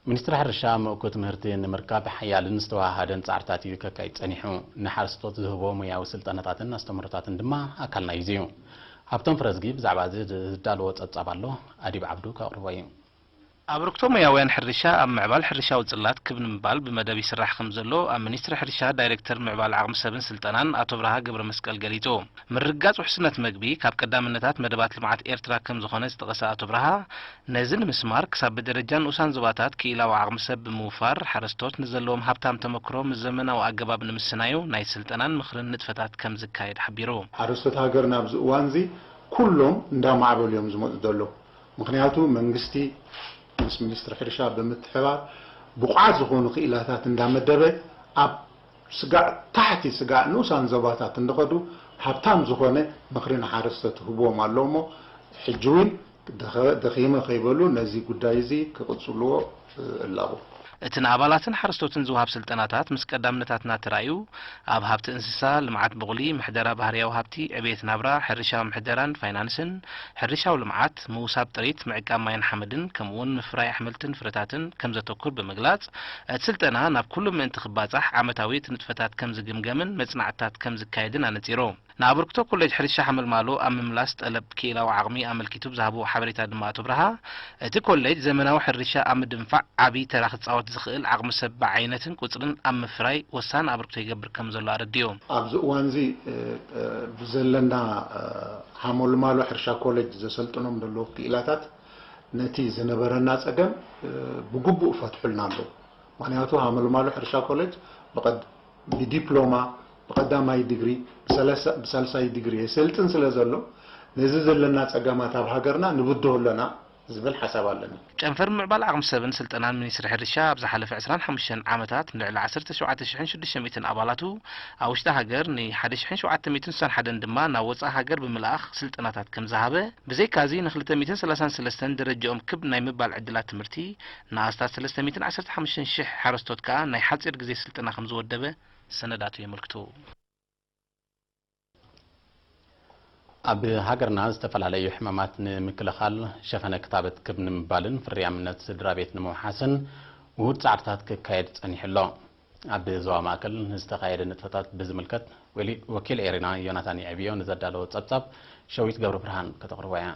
ሚኒስትሪ ሕርሻ ምእኩት ምህርቲ ንምርካብ ሓያልን ዝተወሃሃደን ጻዕርታት እዩ ከካይድ ጸኒሑ። ንሓረስቶት ዝህቦ ሙያዊ ስልጠናታትን ኣስተምህሮታትን ድማ ኣካል ናይዚ እዩ። ሃብቶም ፍረዝጊ ብዛዕባ እዚ ዝዳለዎ ጸብጻብ ኣሎ፣ ኣዲብ ዓብዱ ከቕርቦ እዩ። ኣበርክቶ ሙያውያን ሕርሻ ኣብ ምዕባል ሕርሻዊ ጽላት ክብ ንምባል ብመደብ ይስራሕ ከም ዘሎ ኣብ ሚኒስትሪ ሕርሻ ዳይሬክተር ምዕባል ዓቕሚ ሰብን ስልጠናን ኣቶ ብርሃ ገብረ መስቀል ገሊጹ። ምርግጋጽ ውሕስነት መግቢ ካብ ቀዳምነታት መደባት ልምዓት ኤርትራ ከም ዝኾነ ዝጠቐሰ ኣቶ ብርሃ፣ ነዚ ንምስማር ክሳብ ብደረጃ ንኡሳን ዞባታት ክኢላዊ ዓቕሚ ሰብ ብምውፋር፣ ሓረስቶት ንዘለዎም ሃብታም ተመክሮ ምስ ዘመናዊ ኣገባብ ንምስናዩ ናይ ስልጠናን ምኽርን ንጥፈታት ከም ዝካየድ ሓቢሩ። ሓረስቶት ሃገርና ኣብዚ እዋንዚ ኩሎም እንዳማዕበሉ እዮም ዝመፁ ዘለዉ። ምኽንያቱ መንግስቲ ምስ ሚኒስትሪ ሕርሻ ብምትሕባር ብቑዓት ዝኾኑ ክኢላታት እንዳመደበ ኣብ ስጋዕ ታሕቲ ስጋዕ ንኡሳን ዞባታት እንደኸዱ ሃብታም ዝኾነ ምኽሪ ንሓረስቶት ትህብዎም ኣሎ እሞ ሕጂ እውን ደኸ-፣ ደኺመ ከይበሉ ነዚ ጉዳይ እዚ ክቕጽልዎ እላቦ። እቲ ንኣባላትን ሓረስቶትን ዝወሃብ ስልጠናታት ምስ ቀዳምነታትና ተራእዩ ኣብ ሃብቲ እንስሳ፣ ልምዓት ብቑሊ፣ ምሕደራ ባህርያዊ ሃብቲ፣ ዕብየት ናብራ፣ ሕርሻዊ ምሕደራን ፋይናንስን፣ ሕርሻዊ ልምዓት፣ ምውሳብ ጥሪት፣ ምዕቃብ ማይን ሓመድን ከምኡውን ምፍራይ ኣሕምልትን ፍረታትን ከም ዘተኩር ብምግላጽ፣ እቲ ስልጠና ናብ ኩሉ ምእንቲ ክባጻሕ ዓመታዊ እቲ ንጥፈታት ከም ዝግምገምን መጽናዕትታት ከም ዝካየድን ኣነጺሩ። ንኣበርክቶ ኮሌጅ ሕርሻ ሓመልማሎ ኣብ ምምላስ ጠለብ ክኢላዊ ዓቕሚ ኣመልኪቱ ብዝሃብዎ ሓበሬታ ድማ ኣቶ ብርሃ፣ እቲ ኮሌጅ ዘመናዊ ሕርሻ ኣብ ምድንፋዕ ዓቢ ተራ ክጻወት ዝኽእል ዓቕሚ ሰብ ብዓይነትን ቁጽርን ኣብ ምፍራይ ወሳኒ ኣበርክቶ ይገብር ከም ዘሎ ኣረዲኡ። ኣብዚ እዋንዚ፣ እ፣ እ፣ ብዘለና፣ እ፣ ሓመልማሎ ሕርሻ ኮሌጅ ዘሰልጥኖም ዘለዉ ክኢላታት ነቲ ዝነበረና ጸገም፣ እ፣ ብግቡእ ፈትሑልና ኣለዉ። ምኽንያቱ ሓመልማሎ ሕርሻ ኮሌጅ ብቐድ-፣ ብዲፕሎማ፣ ብቐዳማይ ዲግሪ፣ ብሰለሳ-፣ ብሳልሳይ ዲግሪ የሰልጥን ስለ ዘሎ፣ ነዚ ዘለና ጸገማት ኣብ ሃገርና ንብድሆ ኣለና ዝብል ሓሳብ ኣለኒ። ጨንፈር ምዕባል ዓቕሚ ሰብን ስልጠናን ሚኒስትሪ ሕርሻ ኣብ ዝሓለፈ ዕስራን ሓሙሽተን ዓመታት ንልዕሊ ዓሰርተ ሸውዓተ ሽሕን ሽዱሽተ ሚእትን ኣባላቱ ኣብ ውሽጢ ሃገር፣ ን ሓደ ሽሕን ሸውዓተ ሚእትን ስሳን ሓደን ድማ ናብ ወጻኢ ሃገር ብምልኣኽ ስልጠናታት ከም ዝሃበ፣ ብዘይካዚ ንክልተ ሚእትን ሰላሳን ሰለስተን ደረጃኦም ክብ ናይ ምባል ዕድላት ትምህርቲ፣ ንኣስታት ሰለስተ ሚእትን ዓሰርተ ሓሙሽተን ሽሕ ሓረስቶት ከኣ ናይ ሓጺር ግዜ ስልጠና ከም ዝወደበ ሰነዳቱ የመልክቱ። ኣብ ሃገርና ዝተፈላለዩ ሕማማት ንምክልኻል ሸፈነ ክታበት ክብ ንምባልን ፍርያምነት ስድራ ቤት ንምውሓስን ውሁድ ጻዕርታት ክካየድ ጸኒሑ ኣሎ። ኣብ ዞባ ማእከል ንዝተኻየደ ንጥፈታት ብዝምልከት ወሊ-፣ ወኪል ኤሪና ዮናታን የዕብዮ ንዘዳለዎ ጸብጻብ ሸዊት ገብረ ብርሃን ከተቕርቦ እያ።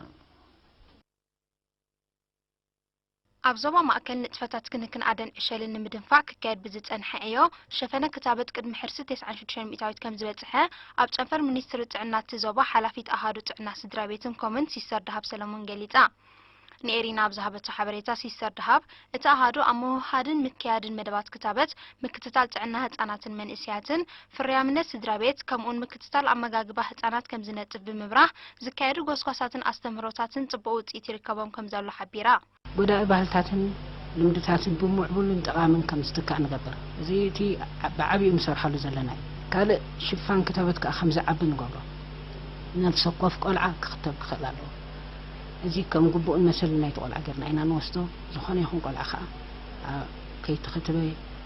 ኣብ ዞባ ማእከል ንጥፈታት ክንክን ኣደን ዕሸልን ንምድንፋዕ ክካየድ ብዝጸንሐ ዕዮ፣ ሸፈነ ክታበት ቅድሚ ሕርሲ ተስዓን ሽዱሽተን ሚእታዊት ከም ዝበጽሐ ኣብ ጨንፈር ሚኒስትሪ ጥዕና እቲ ዞባ ሓላፊት ኣሃዱ ጥዕና ስድራ ቤትን ኮምን ሲስተር ደሃብ ሰለሞን ገሊጻ። ንኤሪና ኣብ ዝሃበቶ ሓበሬታ ሲስተር ደሃብ፣ እቲ ኣሃዱ ኣብ ምውህሃድን ምክያድን መደባት ክታበት፣ ምክትታል ጥዕና ህጻናትን መንእሰያትን፣ ፍርያምነት ስድራ ቤት፣ ከምኡውን ምክትታል ኣመጋግባ ህጻናት ከም ዝነጥፍ ብምብራህ፣ ዝካየዱ ጎስጓሳትን ኣስተምህሮታትን ጽቡቕ ውጽኢት ይርከቦም ከም ዘሎ ሓቢራ። ጎዳኢ ባህልታትን ልምድታትን ብምዕቡልን ጠቓምን ከም ዝትካእ ንገብር። እዚ እቲ ብዓቢኡ ንሰርሓሉ ዘለና እዩ። ካልእ ሽፋን ክተበት ከኣ ከም ዝዓቢ ንገብሮ። ነፍሲ ወከፍ ቆልዓ ክኽተብ ክኽእል ኣለዎ። እዚ ከም ግቡእን መሰልን ናይቲ ቆልዓ ጌርና ኢና ንወስዶ። ዝኾነ ይኹን ቆልዓ ከኣ ኣብ ከይተኸተበ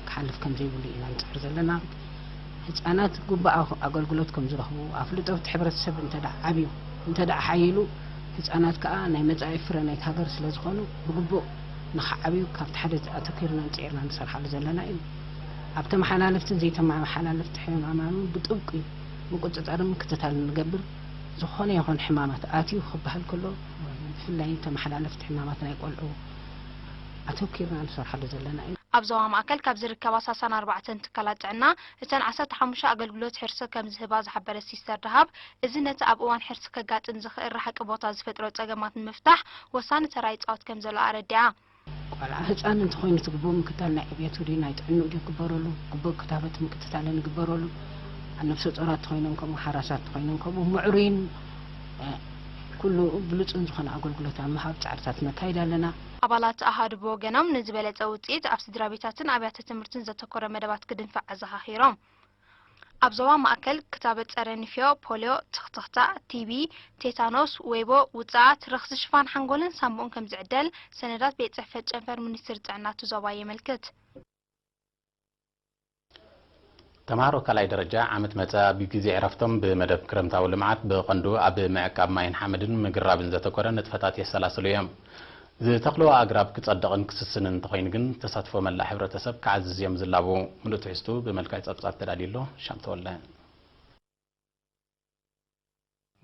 ክሓልፍ ከም ዘይብሉ ኢና ንጽዕር ዘለና። ህጻናት ግቡእ ኣገልግሎት ከም ዝረኽቡ፣ ኣፍልጦ እቲ ሕብረተሰብ እንተ ደኣ ዓብዩ፣ እንተ ደኣ ሓይሉ፣ ህጻናት ከኣ ናይ መጻኢ ፍረ ናይቲ ሃገር ስለ ዝኾኑ፣ ብግቡእ ንኽዓብዩ ካብቲ ሓደ ኣተኲርና ጽዒርና ንሰርሓሉ ዘለና እዩ። ኣብ ተመሓላለፍትን ዘይተመሓላለፍቲ ሕማማት እውን ብጥብቂ ምቁጽጻርን ምክትታልን ንገብር። ዝኾነ ይኹን ሕማማት ኣትዩ ክበሃል ከሎ፣ ብፍላይ ተመሓላለፍቲ ሕማማት ናይ ቆልዑ ኣተኲርና ንሰርሓሉ ዘለና እዩ። ኣብ ዞባ ማእከል ካብ ዝርከባ ሰላሳን ኣርባዕተን ትካላት ጥዕና፣ እተን ዓሰርተ ሓሙሽተ ኣገልግሎት ሕርሲ ከም ዝህባ ዝሓበረት ሲስተር ደሃብ፣ እዚ ነቲ ኣብ እዋን ሕርሲ ከጋጥም ዝኽእል ራሕቂ ቦታ ዝፈጥሮ ጸገማት ንምፍታሕ ወሳኒ ተራ ይጻወት ከም ዘሎ ኣረዲኣ። ቆልዓ ህጻን እንተኾይኑ እቲ ግቡእ ምክትታል ናይ ዕብየቱ ድዩ ናይ ጥዕንኡ ድዩ ክግበረሉ፣ ግቡእ ክታበት ምክትታልን ይግበረሉ። ኣብ ነፍሰ ጾራት ተኾይኖም ከምኡ፣ ሓራሳት ተኾይኖም ከምኡ፣ ምዕሩይን፣ እ፣ ኩሉ ብሉጽን ዝኾነ ኣገልግሎት ኣብ ምሃብ ጻዕርታት ነካይድ ኣለና። ኣባላት ኣሃዱ ብወገኖም ንዝበለጸ ውጽኢት ኣብ ስድራ ቤታትን ኣብያተ ትምህርትን ዘተኮረ መደባት ክድንፋዕ ኣዘኻኺሮም። ኣብ ዞባ ማእከል ክታበት ጸረ ንፍዮ፣ ፖልዮ፣ ትኽትኽታ፣ ቲቢ፣ ቴታኖስ፣ ወይቦ፣ ውጽኣት፣ ረኽሲ ሽፋን ሓንጎልን ሳንቡእን ከም ዝዕደል ሰነዳት ቤት ጽሕፈት ጨንፈር ሚኒስትሪ ጥዕና እቲ ዞባ የመልክት። ተምሃሮ ካልኣይ ደረጃ ዓመት መጸ ኣብ ግዜ ዕረፍቶም ብመደብ ክረምታዊ ልምዓት ብቐንዱ ኣብ ምዕቃብ ማይን ሓመድን ምግራብን ዘተኮረ ንጥፈታት የሰላስሉ እዮም። ዝተኽልዎ ኣግራብ ክጸድቕን ክስስንን እንተኾይኑ ግን ተሳትፎ መላእ ሕብረተሰብ ክዓዝዝ እዮም ዝላቡ። ምሉእ ትሕዝቱ ብመልክዕ ጸብጻብ ተዳልዩ ኣሎ። ሻም ተወልደ።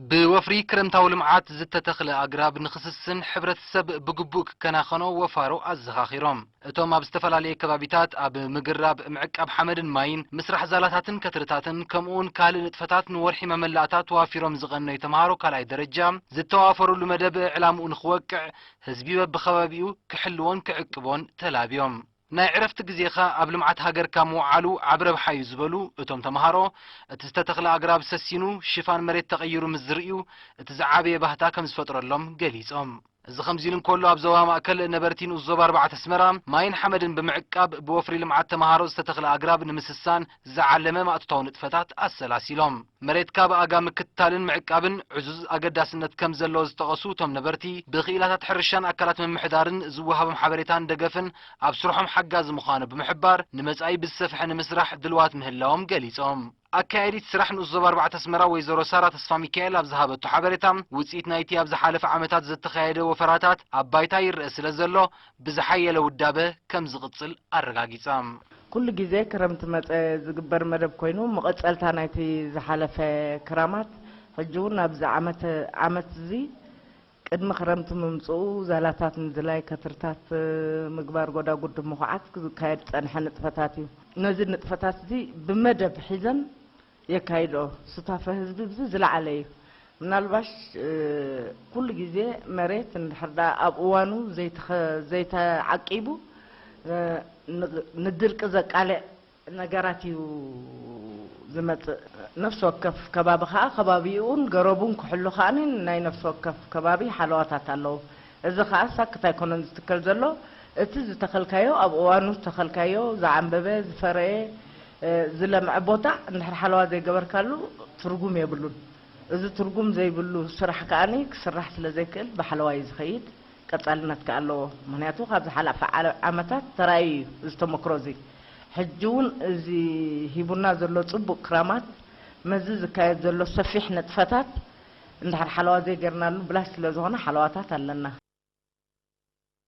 ብወፍሪ ክረምታዊ ልምዓት ዝተተኽለ ኣግራብ ንኽስስን ሕብረተሰብ ብግቡእ ክከናኸኖ ወፋሮ ኣዘኻኺሮም። እቶም ኣብ ዝተፈላለየ ከባቢታት ኣብ ምግራብ፣ ምዕቃብ ሓመድን ማይን፣ ምስራሕ ዛላታትን ከትርታትን ከምኡውን ካልእ ንጥፈታት ንወርሒ መመላእታ ተዋፊሮም ዝቐነዩ ተምሃሮ ካልኣይ ደረጃ ዝተዋፈሩሉ መደብ ዕላምኡ ንኽወቅዕ ህዝቢ በብኸባቢኡ ክሕልዎን ክዕቅቦን ተላብዮም። ናይ ዕረፍቲ ግዜኻ ኣብ ልምዓት ሃገርካ ምውዓሉ ዓቢ ረብሓ እዩ ዝበሉ እቶም ተምሃሮ፣ እቲ ዝተተኽለ ኣግራብ ሰሲኑ ሽፋን መሬት ተቐይሩ ምስ ዝርእዩ እቲ ዝዓበየ ባህታ ከም ዝፈጥረሎም ገሊጾም። እዚ ከምዚ ኢሉ እንከሎ ኣብ ዞባ ማእከል ነበርቲ ንኡስ ዞባ ኣርባዕተ ኣስመራ ማይን ሓመድን ብምዕቃብ ብወፍሪ ልምዓት ተምሃሮ ዝተተኽለ ኣግራብ ንምስሳን ዝዓለመ ማእቶታዊ ንጥፈታት ኣሰላሲሎም። መሬትካ ብኣጋ ምክትታልን ምዕቃብን ዕዙዝ ኣገዳስነት ከም ዘለዎ ዝጠቐሱ እቶም ነበርቲ፣ ብክኢላታት ሕርሻን ኣካላት ምምሕዳርን ዝወሃቦም ሓበሬታን ደገፍን ኣብ ስርሖም ሓጋዚ ምዃኑ ብምሕባር፣ ንመጻኢ ብዝሰፍሐ ንምስራሕ ድልዋት ምህላዎም ገሊጾም። ኣካያዲት ስራሕ ንኡስ ዞባ ኣርባዕተ ኣስመራ ወይዘሮ ሳራ ተስፋ ሚካኤል ኣብ ዝሃበቶ ሓበሬታ፣ ውጽኢት ናይቲ ኣብ ዝሓለፈ ዓመታት ዝተኻየደ ወፈራታት ኣብ ባይታ ይረአ ስለ ዘሎ፣ ብዝሓየለ ውዳበ ከም ዝቕጽል ኣረጋጊጻ። ኩሉ ግዜ ክረምቲ መጸ ዝግበር መደብ ኮይኑ፣ መቐጸልታ ናይቲ ዝሓለፈ ክራማት፣ ሕጂ እውን ኣብዚ ዓመት፣ ዓመት እዚ ቅድሚ ክረምቲ ምምጽኡ ዛላታት ምዝላይ፣ ከትርታት ምግባር፣ ጎዳጉዲ ምኹዓት ዝካየድ ዝጸንሐ ንጥፈታት እዩ። ነዚ ንጥፈታት እዚ ብመደብ ሒዘን የካይድኦ። ሱታፈ ህዝቢ ብዚ ዝለዓለ እዩ። ምናልባሽ፣ እ፣ ኩሉ ግዜ መሬት እንድሕር ደኣ ኣብ እዋኑ ዘይተኸ-፣ ዘይተዓቂቡ፣ እ፣ ን-፣ ንድርቂ ዘቃልዕ ነገራት እዩ ዝመጽእ። ነፍሲ ወከፍ ከባቢ ከኣ ከባቢኡን ገረቡን ክሕሉ ከኣ ናይ ነፍሲ ወከፍ ከባቢ ሓለዋታት ኣለዎ። እዚ ከኣ ሳክት ኣይኮነን ዝትከል ዘሎ። እቲ ዝተኸልካዮ፣ ኣብ እዋኑ ዝተኸልካዮ፣ ዝዓንበበ፣ ዝፈረየ፣ እ፣ ዝለምዐ ቦታ እንድሕር ሓለዋ ዘይገበርካሉ ትርጉም የብሉን። እዚ ትርጉም ዘይብሉ ስራሕ ከኣ ክስራሕ ስለ ዘይክእል ብሓለዋ እዩ ዝኸይድ። ቀጻልነት ከኣ ኣለዎ። ምኽንያቱ ካብ ዝሓለፈ ዓለ-፣ ዓመታት ተራእዩ እዩ እዚ ተመክሮ እዚ። ሕጂ እውን እዚ ሂቡና ዘሎ ጽቡቕ ክራማት፣ መዚ ዝካየድ ዘሎ ሰፊሕ ንጥፈታት እንድሕር ሓለዋ ዘይገርናሉ ብላሽ ስለ ዝኾነ ሓለዋታት ኣለና።